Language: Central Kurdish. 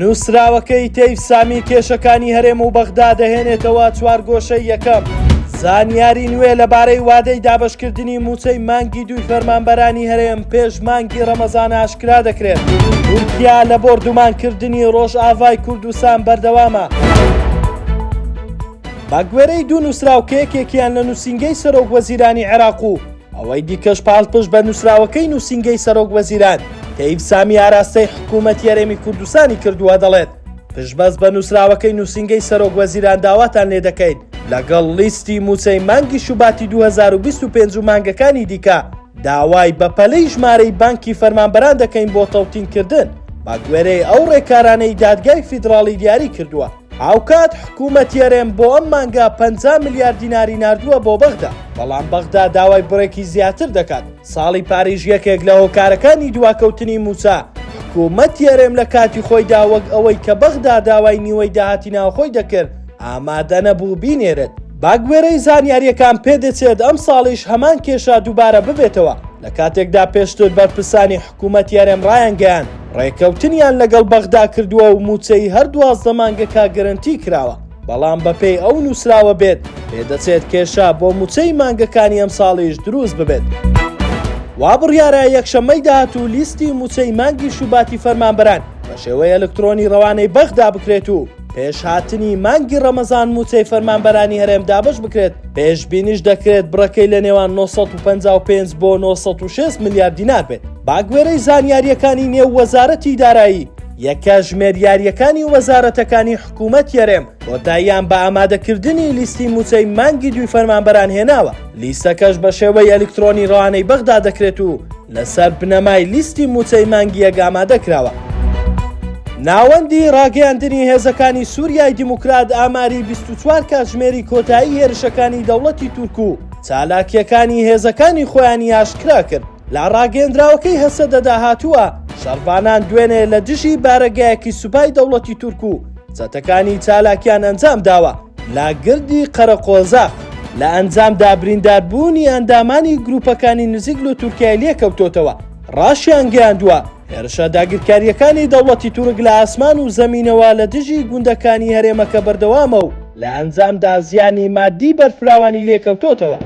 نووسراوەکەی تەیف سامی کێشەکانی هەرێم و بەغدا دەهێنێتەوە چوارگۆشەی یەکەم. زانیاری نوێ لەبارەی وادەی دابەشکردنی مووچەی مانگی دووی فەرمانبەرانی هەرێم پێش مانگی ڕەمەزان ئاشکرا دەکرێت. تورکیا لە بۆردومانکردنی ڕۆژئاڤای کوردستان بەردەوامە. بەگوێرەی دوو نووسراو کە یەکێکیان لە نووسینگەی سەرۆک وەزیرانی عێراق و ئەوەی دیکەش پاڵپشت بە نووسراوەکەی نووسینگەی سەرۆک وەزیران تەیف سامی ئاراستەی حکوومەتی هەرێمی کوردستانی کردووە دەڵێت پشتبەست بە نووسراوەکەی نووسینگەی سەرۆک وەزیران داواتان لێ دەکەین لەگەڵ لیستی مووچەی مانگی شوباتی 2025 و مانگەکانی دیکە داوای بەپەلەی ژمارەی بانکی فەرمانبەران دەکەین بۆ تەوتینکردن بەگوێرەی ئەو ڕێکارانەی دادگای فیدراڵی دیاری کردووە. هاوکات حکوومەتی هەرێم بۆ ئەم مانگە 50 ملیار دیناری ناردووە بۆ بەغدا، بەڵام بەغدا داوای بڕێکی زیاتر دەکات. ساڵی پاریش یەکێک لە هۆکارەکانی دواکەوتنی مووچە، حکوومەتی هەرێم لە کاتی خۆیدا وەک ئەوەی کە بەغدا داوای نیوەی داهاتی ناوخۆی دەکرد، ئامادەنەبوو بینێرێت. بەگوێرەی زانیارییەکان پێدەچێت ئەمساڵیش هەمان کێشە دووبارە ببێتەوە، لە کاتێکدا پێشتر بەرپرسانی حکوومەتی هەرێم ڕایانگەیاند، ڕێککەوتنیان لەگەڵ بەغدا کردووە و مووچەی هەر 12 مانگەکە گەرەنتی کراوە، بەڵام بەپێی ئەو نووسراوە بێت، پێدەچێت کێشە بۆ مووچەی مانگەکانی ئەمساڵیش دروست ببێت. وا بڕیارە یەکشەممەی داهاتوو لیستی مووچەی مانگی شوباتی فەرمانبەران بە شێوەی ئەلکترۆنی ڕەوانەی بەغدا بکرێت و پێش هاتنی مانگی ڕەمەزان مووچەی فەرمانبەرانی هەرێم دابەش بکرێت، پێشبینیش دەکرێت بڕەکەی لە نێوان 955 بۆ 906 ملیار دینار بێت. بەگوێرەی زانیارییەکانی نێو وەزارەتی دارایی، یەکە ژمێریارییەکانی وەزارەتەکانی حکوومەتی هەرێم کۆتاییان بە ئامادەکردنی لیستی مووچەی مانگی دووی فەرمانبەران هێناوە، لیستەکەش بە شێوەی ئەلیکترۆنی ڕەوانەی بەغدا دەکرێت و لەسەر بنەمای لیستی مووچەی مانگی یەک ئامادە کراوە. ناوەندی ڕاگەیاندنی هێزەکانی سووریای دیموکرات ئاماری 24 کاتژمێری کۆتایی هێرشەکانی دەوڵەتی تورک و چالاکییەکانی هێزەکانی خۆیانی ئاشکرا کرد. لە ڕاگەیەندراوەکەی هەسەدەدا هاتووە، شەڕڤانان دوێنێ لە دژی بارەگایەکی سوپای دەوڵەتی تورک و چەتەکانی چالاکیان ئەنجام داوە لە گردی قەرەقۆزاق، لە ئەنجامدا برینداربوونی ئەندامانی گروپەکانی نزیک لە تورکیای لێکەوتۆتەوە، ڕاشیانگەیاندووە، هێرشە داگیرکارییەکانی دەوڵەتی تورک لە ئاسمان و زەمینەوە لە دژی گوندەکانی هەرێمەکە بەردەوامە و لە ئەنجامدا زیانی مادی بەرفراوانی لێکەوتۆتەوە.